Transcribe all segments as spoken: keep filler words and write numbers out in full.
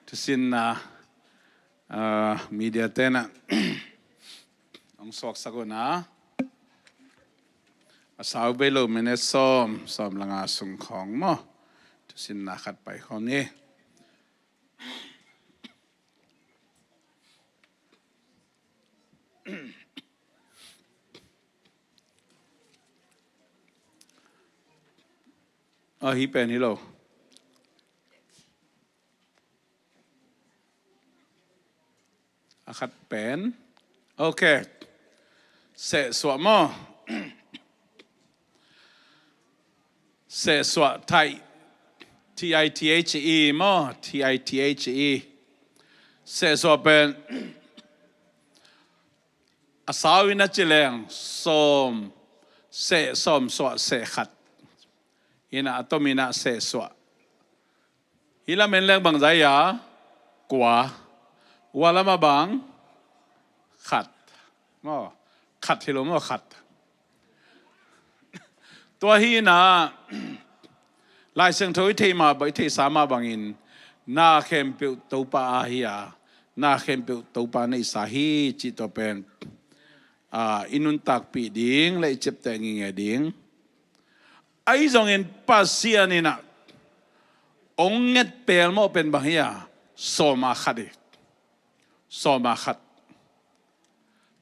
Thusinna, ah, media tenah hong suaksak un a, a sau bei lo minute sawm, sawm le nga sung khawng maw, thusinna khat pai khawm ni. Ahi pen hi lo. A khat pen. Ok. Sehsuah maw? Sehsuah, tithe. T I T H E maw? T I T H E. Sehsuah pen a sau in a ci leng sawm, seh sawm suah seh khat. Ina a tom ina sehsuah. Hih lam en leng bangzah hi a, kua. Hua lamah bang? Khat. Maw, khat hi lo maw, khat. Tua hi ina, Lai Siangtho i theih mah, i theihsa mah bangin, na khempeuh Topa a hi a, na khempeuh Topa neihsa hi cih tua pen, ah, i nuntakpih ding le i ciapteh ngingei ding. Ahi zongin Pasian in ah hong nget pelmawh pen bang hi a, sawma khat hi. Sawma khat.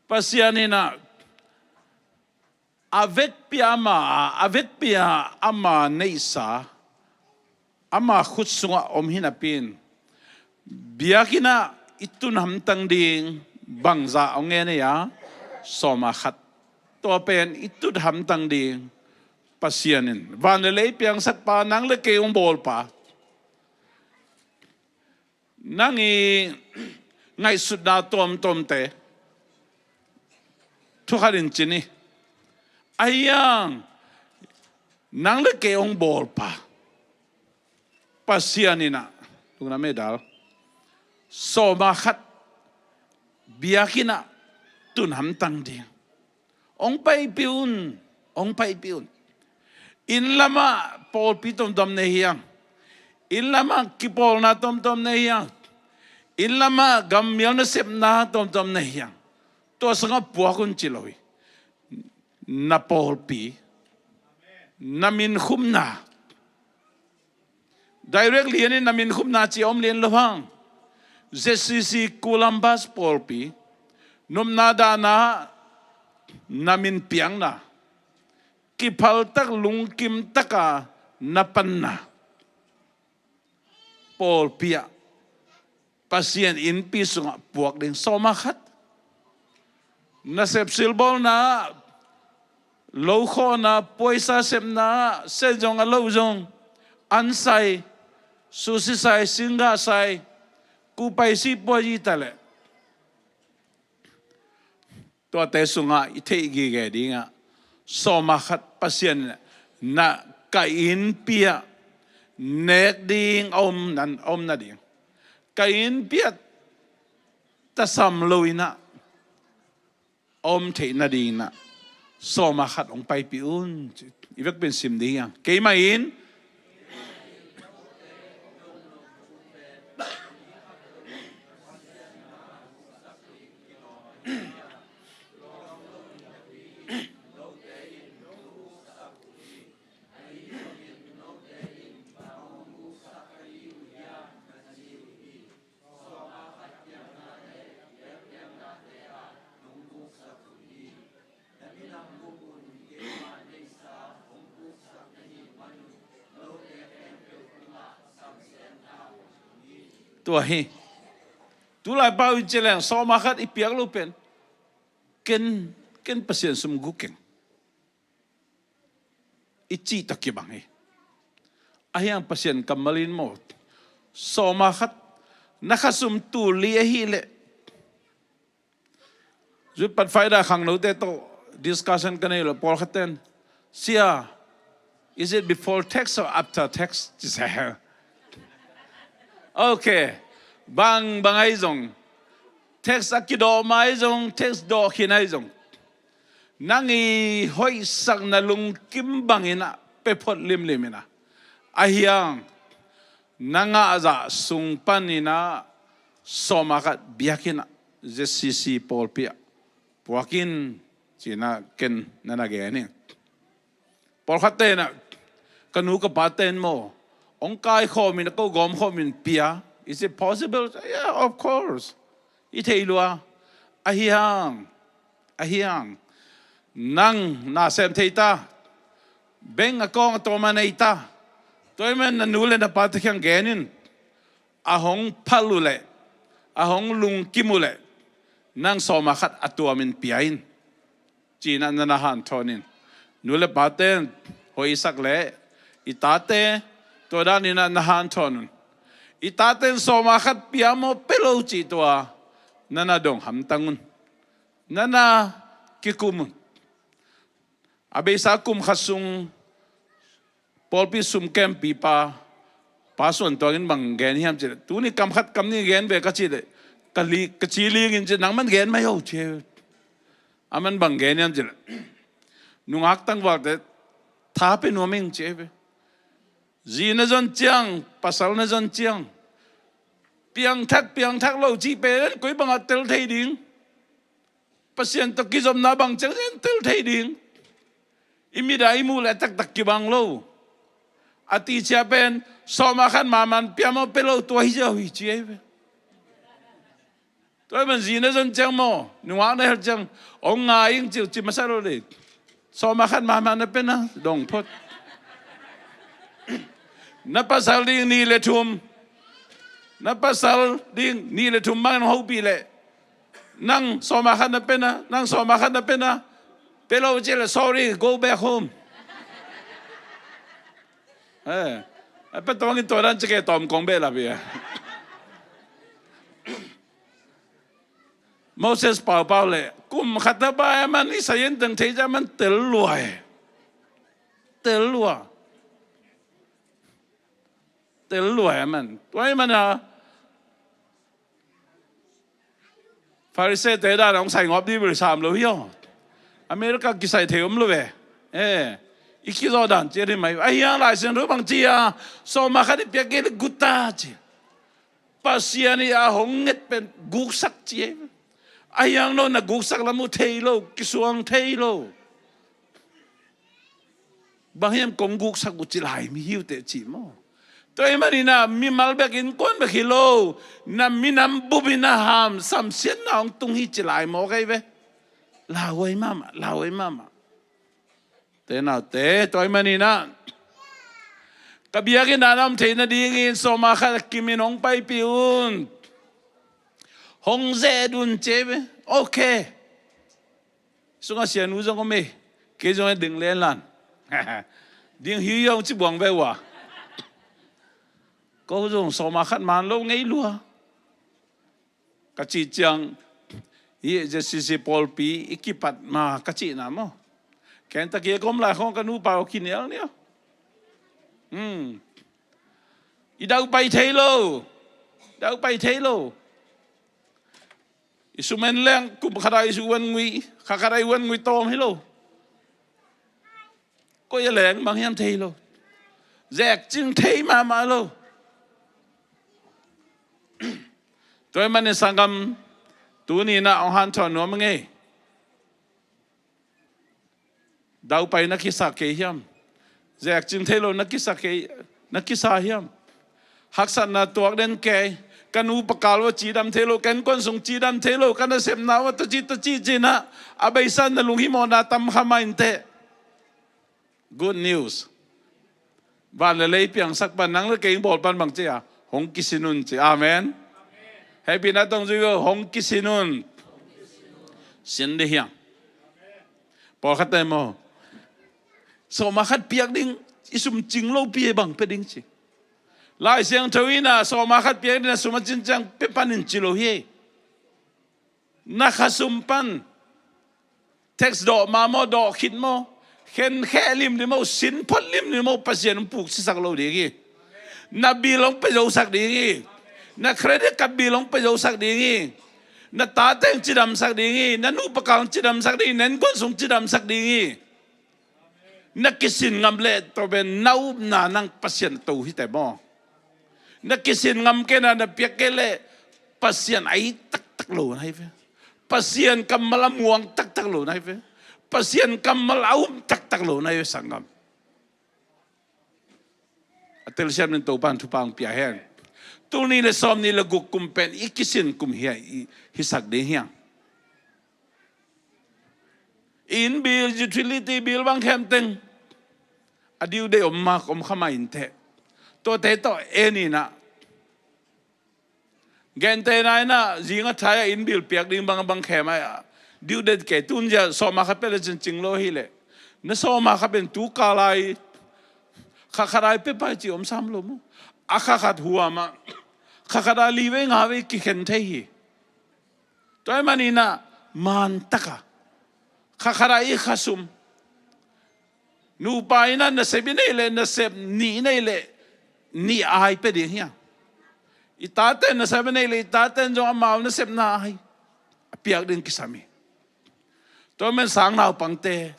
Pasian in ah a vekpi a ama, a vekpi a ama neihsa, ama khut sungah om hi napi in, biakinn ah i tun hamtang ding bangzah hong ngen hi a, sawma khat. Tua pen i tut hamtang ding Pasian in, van le lei piangsakpa, nang le kei hong bawlpa, nang i ngaihsutna tuamtuamte thu khat in ci ni. Ahi hang nang le kei hong bawlpa Pasian in ah, lungdam ei dal, sawma khat biakinn ah tun hamtang ding hong paipih un, hong paipih un. Inn lamah pawlpi tuamtuam nei hi hang. Inn lamah kipawlna tuamtuam nei hi hang. Inn lamah gammial nasepna tuamtuam nei hi hang. Tua sungah puak un ci lo hi. Na pawlpi, na minkhumna, direct lian in na minkhumna ci a om lian lo hang. Z C C Columbus pawlpi, nopna dahna, na min piakna, kiphaltak lungkim taka na panna, pawlpi ah Pasian innpi sungah puak ding sawma khat. Nasep silbawlna, lokhawhna, puaisa sepna, se zong a lo zong, an sai, susi sai, singgah sai, kupai si puai i ta leh, tuate sungah i theih gige dingah sawma khat Pasian in ah ka innpi ah nek ding a om nan, a om nading, ka innpi ah tasam lo in ah a om theih nading in ah sawma khat hong paipih un. I vekpi in sim ding hi hang. Keimah in Tua hi. Tulai pau i ci leng sawma khat i piak lo pen, ken, ken Pasian sum gu keng, i cih tawh kibang hi. Ahi hang Pasian kammal in maw, sawma khat, na khasum tul li ahih leh, zutpat faida khangnote tawh discussion ka nei lo, pawlkhat ten, "Sia, is it before tax or after tax?" Ci sa. Ok. Bang, bang ahi zong, tax a kidawh ma ahi zong, tax dawh khin ahi zong, nang i hoihsakna lungkim bangin ah pia phot limlim in ah, ahi hang na ngahzah sung panin ah sawma khat biakinn ah, Z C C pawlpi ah puak in, ci-in ah ken na na gen hi. Pawlkhatte in ah, ka nu ka pate in maw, hong kaikhawm in, ko gawmkhawm in pia. Is it possible? Yeah, of course. I thei lua. Ahi hang, ahi hang, nang na sem thei ta, bank account a tawm a nei ta. Tua ahih manin na nu le na pate kiang gen in, a hong phal uh leh, a hong lungkim uh leh, nang sawma khat a tuamin pia in, ci-in ah na na hanthawn in. Nu le pate in hoihsak leh, i tate tua danin ah na hanthawn un. I tate in sawma khat pia maw, pia lo cih tua na na dong hamtang un. Na na kikum un. A beisa kum khat sung pawlpi sum kempipa Pa Suan Tuang in bang gen hiam cih leh, tuni kam khat kam nih gen ve ka cih leh, ka li, ka ci ling in ci, nangman gen mai o ci. Aman bang gen hiam cih leh, nungak tangvalte tha pia nuam ing ci ve. Zi na zon ciang, pasal na zon ciang, piangthak, piangthak lo cih pen koi bangah tel thei ding? Pasian tawh kizopna bang ciang in tel thei ding? I mit ah i muh leh taktak kibang lo. A teci pen sawma khat mahmah in pia maw, pia lo, tua hi ziau hi ci ahi ve. Tua ahih manin zi na zon ciang maw, nungak na hel ciang, hong ngai ing ci uh, ci masa lo leh, sawma khat mahmah na pia na, dong phot. Na pasal ding nih le thum, na pasal ding nih le thum bangin hong hopih leh, nang sawma khat na pia na, nang sawma khat na pia na, pia lo cih leh, sorry, go back home. Eh, a pia tuangin tua dan ci ke tawm kong beh la bia. Moses paupau leh kum khat a pai a, aman i sayen teng thei ciang aman tel lua e. Tel lua. Tel lua e aman. Tua ahih manin ah Pharisee-te dan hong sai ngawp dih bel sam lo hi aw. America kisai thei om lo ve. Eh, i kizawh dan ciat hi mai. Ahi hang Lai Siangtho bang ci a, sawma khat i piak kei leh guk ta ci. Pasian in a hong nget pen guksak ci e. Ahi hang no na guksak lam uh thei lo, kisuang thei lo. Bang hiam kong guksak uh ci lai mi hi uh teh ci maw. Tua ahih manin ah mimal bek, innkuan bek hi lo, na minam bup in ah ham samsiatna hong tung hi ci lai mawk ahi ve. Lauhuai mahmah, lauhuai mahmah. Te naute, tua ahih manin ah ka biakinn ah na om theih nadingin sawma khat a kimin hong paipih un. Hong ze-et un ci ahi ve. Okay. Sungah sianu zong om e. Kei zong e ding lenlan. Ding hi zong ci buang ve ua. Ko zong sawma khat man lo ngei lua. Ka cih ciang, hih Z C C pawlpi i kipat ma ka cihna maw. Kentucky a ka om lai khawng ka nupa aw kinial ni aw. Hmm. I daupai thei lo. Daupai thei lo. I sum en leng kum khat a i sum en ngui, kha khat a i sum en ngui tawm hi lo. Koi a leng bang hiam thei lo. Zek cing thei mahmah lo. Tua ahih manin sanggam, tuni-in ah hong hanthawn nuam ing ei. Daupai na kisa kei hiam? Zek cing thei lo na kisa kei, na kisa hiam? Haksatna tuak den kei. Ka nupa kal uah cidam thei lo, ka innkuan sung cidam thei lo, ka nasepna uah taci taci ci-in ah a beisa na lunghimawhna tam kha mah inteh. Good news. Van le lei piangsak pan, nang le kei bawl pan bang ci a, hong kisin un ci. Amen. Hehpihna tawh zui un, hong kisin un. Sin dih hiam? Pawlkhatte maw, sawma khat piak ding, i sum cing lopi e, bang pia ding ci. Lai Siangtho in ah sawma khat piak ding, na sum a cin ciang pia pan in ci lo hi. Na khasum pan tax dawh ma maw, dawh khit maw, khenkhe limlim maw, sin phot limlim maw, Pasian hong puksisak lo ding hi. Na bill hong pia zosak ding hi. Na credit card bill hong pia zosak ding hi. Na tate hong cidamsak ding hi. Na nupa kal hong cidamsak ding hi. Na innkuan sung cidamsak ding hi. Na kisin ngam leh tua pen na upna nang Pasian a to hi teh maw. Na kisin ngam kei na, na piak kei leh Pasian a it taktak lo na hi ve. Pasian kammal a muang taktak lo na hi ve. Pasian kammal a um taktak lo na hi ve, sanggam. A telsiam nin Topan thupha hong pia hen. Tul nih le sawm nih le guk kum pen i kisin kum hi, i hisak ding hiang. Inn bill, utility bill bang khem teng a due date om mah, om kha mah inteh. Tuate tawh en in ah, gentehna in ah, zing a thai a inn bill piak ding bang, bang khem a, due date kei, tun zia sawma khat pia le cincin lo hi leh, na sawma khat pen tu kal a i kha khat a i pia pai ci om sam lo maw. A kha khat huam a, kha khat a li vei nga vei kikhen thei hi. Tua ahih manin ah, man tak a, kha khat a i kha sum, nupa in ah nasep i neih leh, nasep nih i neih leh, nih a i pia ding hiang. I tate nasep i neih leh, i tate in zong amau nasepna a i piak ding kisam hi. Tua ahih manin sang naupangte,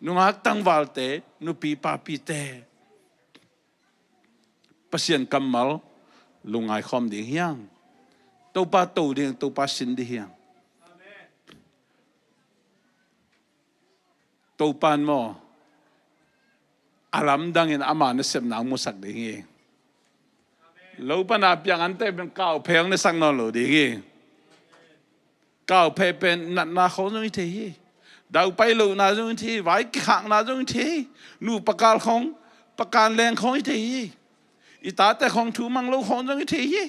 nungak tangvalte, nupi papite, Pasian kammal lungngai khawm ding hiang. Topa to ding, Topa sin ding hiang. Topan maw, a lamdangin ama nasepna hong musak ding hi. Lo pan a piang ante pen kauphei hong na sak nawn lo ding hi. Kauphei pen natna khawng zong hi thei hi. Daupai lohna zong hi thei hi. Vai kikhakna zong hi thei hi. Nu pakal khawng, pakan leng khawng hi thei hi. I tate khawng thu mang lo khawng zong hi thei hi.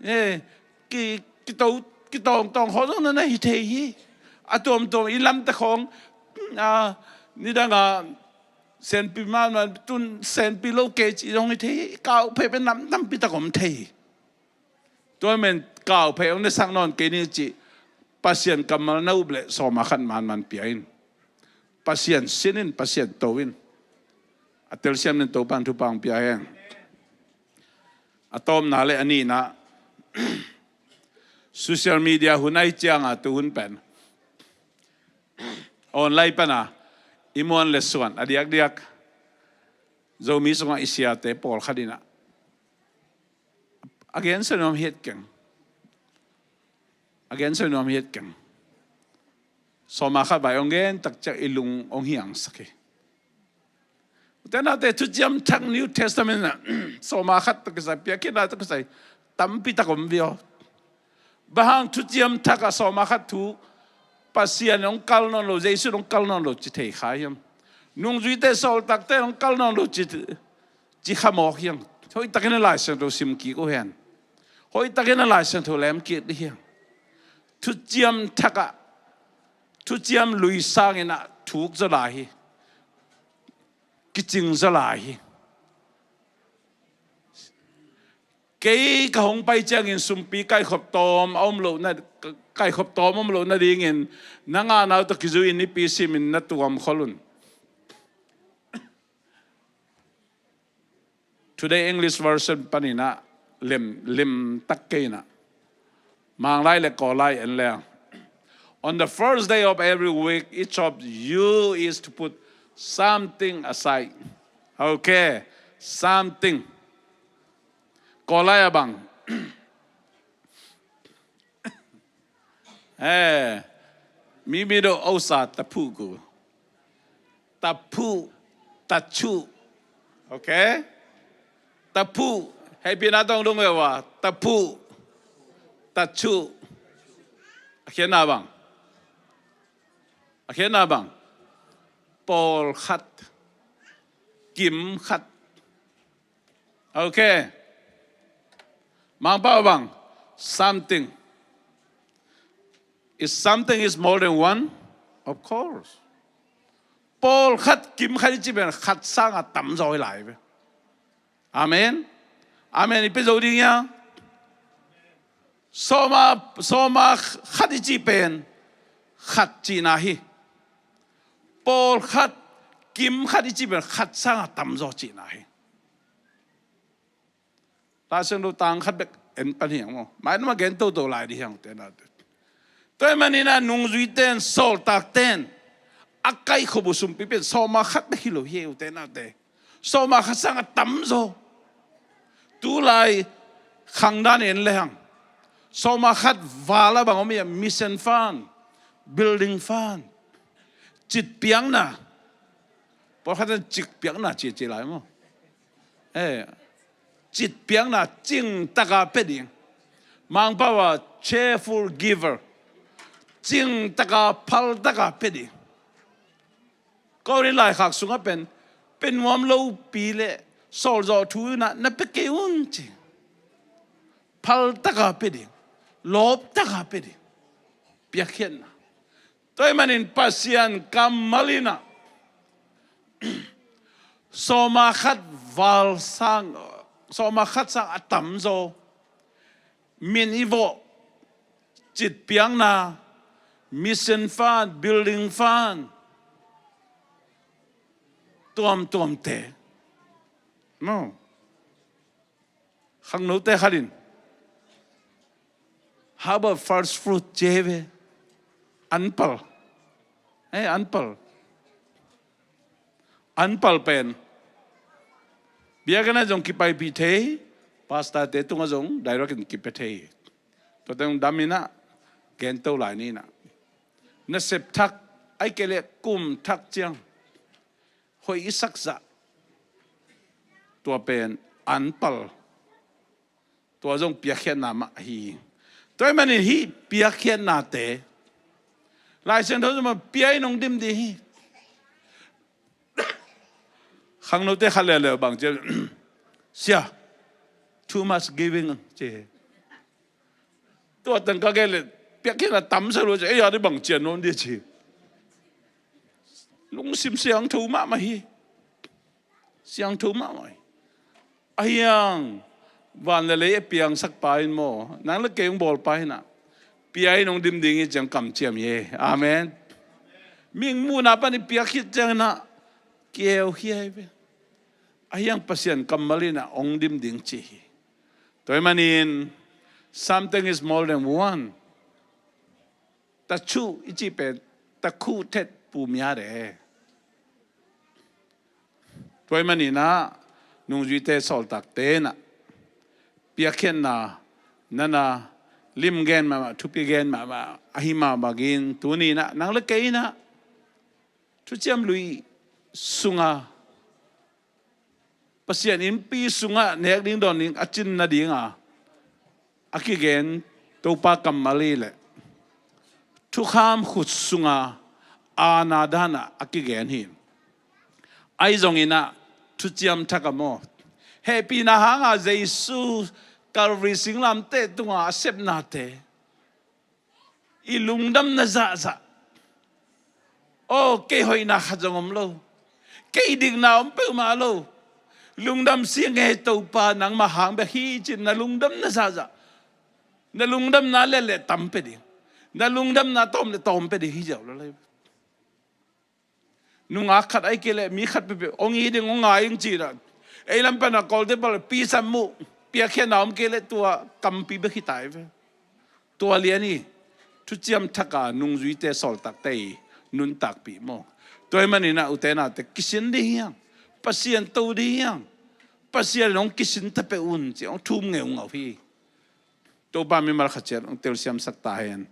Eh, ki, kito, kitawngtawng khawng zong na na hi thei hi. A tuamtuam i lamte khawng, ah, nidang a senpi mahmah, tun senpi lo kei ci zong hi thei hi. Kauphei pen lam tampi tak om thei hi. Tua ahih manin kauphei hong na sak nawn kei ni ci, Pasian kammal na up leh sawma khat manman pia in. Pasian sin in, Pasian to in. A telsiam nin Topan thupha hong pia hen. A tawpna le a nihna, social media hun ahih ciangin tu hun pen online pan a i muan le suan a diakdiak Zomi sungah i siate pawlkhat in ah a gensia nuam hi het keng. A gensia nuam hi het keng. Sawma khat vai hong gen tak ciang i lung hong hiangsak hi. Ute naute, thuciam thak New Testament ah sawma khat tawh kisai, piakkhiatna tawh kisai tampi tak om viau. Bang hang? Thuciam thak ah sawma khat thu Pasian hong kal nawn lo, Jesu hong kal nawn lo ci thei kha hiam? Nungzuite, sawltakte hong kal nawn lo ci, ci kha mawk hiam? Hoihtakin a Lai Siangtho sim kik uh hen. Hoihtakin a Lai Siangtho lem kik dih hiam? Thuciam thak ah, thuciam lui sangin ah thuk zaw lai hi. Kicing zaw lai hi. Kei ka hong pai ciangin sumpi kaikhop tawm a om lohna, kaikhop tawm om lohna dingin na ngahna uh tawh kizui-in nipi simin na tuam khol un. Today English version panin ah lem, lem tak kei in ah, Manglai le Kawllai en leng. On the first day of every week, each of you is to put something aside. Okay, something. Kawllai ah bang? Eh, mi mi do osa taphuh ku. Taphuh, tachuh. Okay? Taphuh, hehpihna tawh hong dong ve ua. Taphuh, tachuh. A khiatna bang? A khiatna bang? Pawlkhat, kimkhat. Okay. Mangpau bang? Something. If something is more than one, of course. Pawlkhat, kimkhat i cih pen khat sangin tamzaw hi lai ve. Amen. Amen i pia zo ding hia? Sawma, sawma khat i cih pen khat cihna hi. Pawlkhat, kimkhat i cih pen khat sangin tamzaw cihna hi. Lai Siangtho tang khat bek en pan hiang maw. Mai nama gen toto lai dih hiang te na te. Tua ahih manin ah nungzuite in, sawltakte in a kaikhop uh sumpi pen sawma khat bek hi lo hi, ute naute. Sawma khat sangin tamzaw. Tulai khangdan en le hang, sawma khat val a bang om i a, mission fund, building fund, citpiakna. Pawlkhat in cikpiakna cici lai maw? Eh, citpiakna cingtaka pia ding. Mangpau a cheerful giver, cingtaka phaltaka pia ding. Korin laikhak sungah pen, pia nuam lopi le sawlzawh thu na, na pia kei un ci. Phaltaka pia ding, lawptaka pia ding. Piakkhiatna. Tua ahih manin Pasian kammal in ah, sawma khat val sang, sawma khat sang a tamzaw, min i vawh, citpiakna, mission fund, building fund, tuamtuamte. No. Khangnote khat in, "How about first fruit?" ci hi ve. Anpal. Eh, anpal. Anpal pen biakinn ah zong kipaipih thei, pastorte tungah zong direct in kipia thei. Tuate zong dam in ah, gento lai ni in ah. Nasep thak, ahih kei leh kum thak ciang hoih i sak zah, tua pen anpal. Tua zong piakkhiatna mah hi. Tua ahih manin hih piakkhiatnate Lai Siangtho zong mah pia in hong dim ding hi. Khangnote khat leuleu bang ci a, "Sia, too much giving," ci hi. Tua teng ka gen leh, piakkhiatna tamsa lua ci, "Ei, a dih bang cian nuam dih," ci. Lungsim siangtho mahmah hi. Siangtho mahmah hi. Ahi hang, van le lei a piangsak pa in maw, nang le kei hong bawl pa in ah, pia in hong dim ding hi ciang kamciam hi. Amen. Mihing muhna pan i piak khit ciangin ah, kieu hi ai ve. Ahi hang Pasian kammal in ah hong dim ding ci hi. Tua ahih manin, something is more than one. Takhu i cih pen, takhu thet pumia de. Tua ahih manin ah, nungzuite sawltakte in ah, piakkhiatna, nana, lim gen mahmah, thupi gen mahmah, ahi mah bangin, tuni in ah, nang le kei in ah, Thuciam Lui sunga, Pasian innpi sungah nek ding dawn ding a cin nadinga a kigen Topa kammal hi leh, thukham khut sunga aana danah a kigen hi. Ahi zongin ah Thuciam Thak ah maw, hehpihna hanga Jesu Calvary singlamteh tunga a sepnate, i lungdamna zahzah. Aw, kei hoihna khat zong om lo. Kei dikna om peuhmah lo. Lungdam sing e Topa, nangmah hang bek hi ci-in na lungdamna zahzah. Na lungdamna leleh tam pia ding. Na lungdamna tawm le tawm pia ding hi ziau lo lai. Nungak khat ahih kei leh mi khat peuhpeuh hong it ding, hong ngai ding ci-in ah, ei lam pan a Kawlte pal pisa muh, piakkhiatna om kei leh tua kampi bek hi ta hi ve. Tua lian hi, Thuciam Thak a nungzuite sawltakte i nuntakpih maw. Tua ahih manin ah ute naute kisin ding hi hang, Pasian to ding hi hang, Pasian in hong kisin ta peuh un ci-in hong thum ngeungau hi. Topa mimal khat ciat hong telsiamsak ta hen.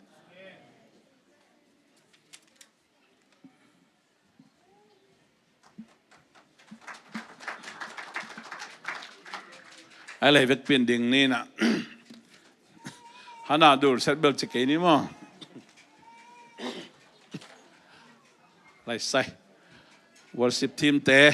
Ai lai vekpi in ding ni in ah. Hana dul set bel ci kei ni maw. Lai sai. Worship team te.